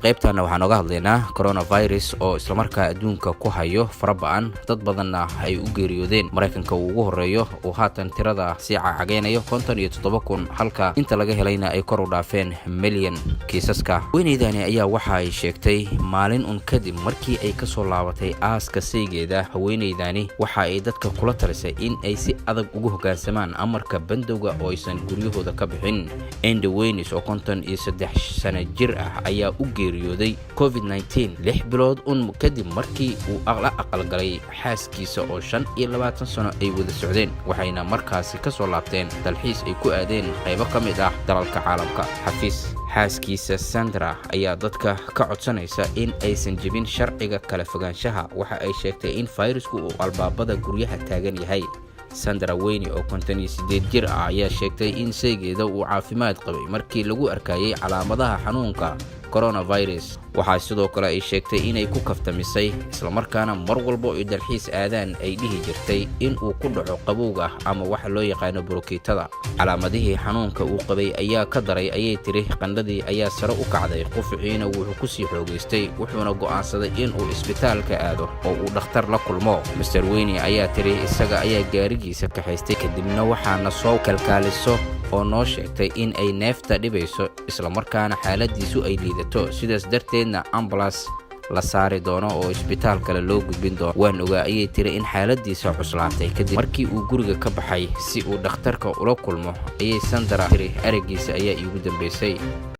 Qaybtana waxaan oga hadlaynaa coronavirus oo islamarkaa adduunka ku hayo faraba-an, dad badanna ay u geeriyoodeen. Maraykanka uu ugu horeeyo, uu haatan tirada sii cacageynayo 57,000, halka inta laga helayna ay kor u dhaafeen milyan kiisaska. Haweeneydani ayaa waxa ay sheegtay maalin un kadib markii ay kasoo laabatay aaska saygeeda. Haweeneydani waxa ay dadka kula talisay in ay si adag ugu hoggaansamaan amarka bandowga oo aysan guryahooda ka bixin. Andy Waynes oo 53 sano jir ah ayaa u geeriyooday COVID-19 6 bilood un kadib markii uu la aqalgalay xaaskiisa oo 25 sano ay wada socdeen, waxayna markaasi ka soo laabteen dalxiis ay ku aadeen qaybo ka mid ah dalalka caalamka. Xafiis xaaskiisa Sandra ayaa dadka ka codsanaysa in aysan jebin sharciga kala fogaanshaha. Waxa ay sheegtay in fayrasku uu albaabada guryaha taagan yahay. Sandra Weyne oo 58 jir ah ayaa sheegtay in saygeeda uu caafimaad qabay markii lagu arkayay calaamadaha xanuunka coronavirus. Waxaa sidoo kale ay sheegtay inay ku kaftamisay, islamarkaana mar walbo ay dalxiis aadaan ay dhihi jirtay in uu ku dhaco qabowga ama waxa loo yaqaano burukiitada. Calaamadihii xanuunka uu qabay ayaa ka daray, ayay tiri. Qandhadii ayaa sare u kacday, qufuciina wuxuu kusii xoogaystay, wuxuuna go'aansaday inuu isbitaalka aado oo uu dhakhtar la kulmo. Mister Weyne ayaa tiri isaga ayaa gaarigiisa kaxaystay, kadibna waxaana soo kalkaaliso oo noo sheegtay in ay neefta dhibayso, islamarkaana xaaladiisu ay liidato, sidaas darteedna ambulance la saari doono oo isbitaal kale loo gudbin doono. Waan ogaa, ayay tiri, in xaaladiisa cuslaatay kadib markii uu guriga ka baxay si uu dhakhtarka ula kulmo, ayay Sandra tiri. Araggiisa ayaa iigu dambeysay.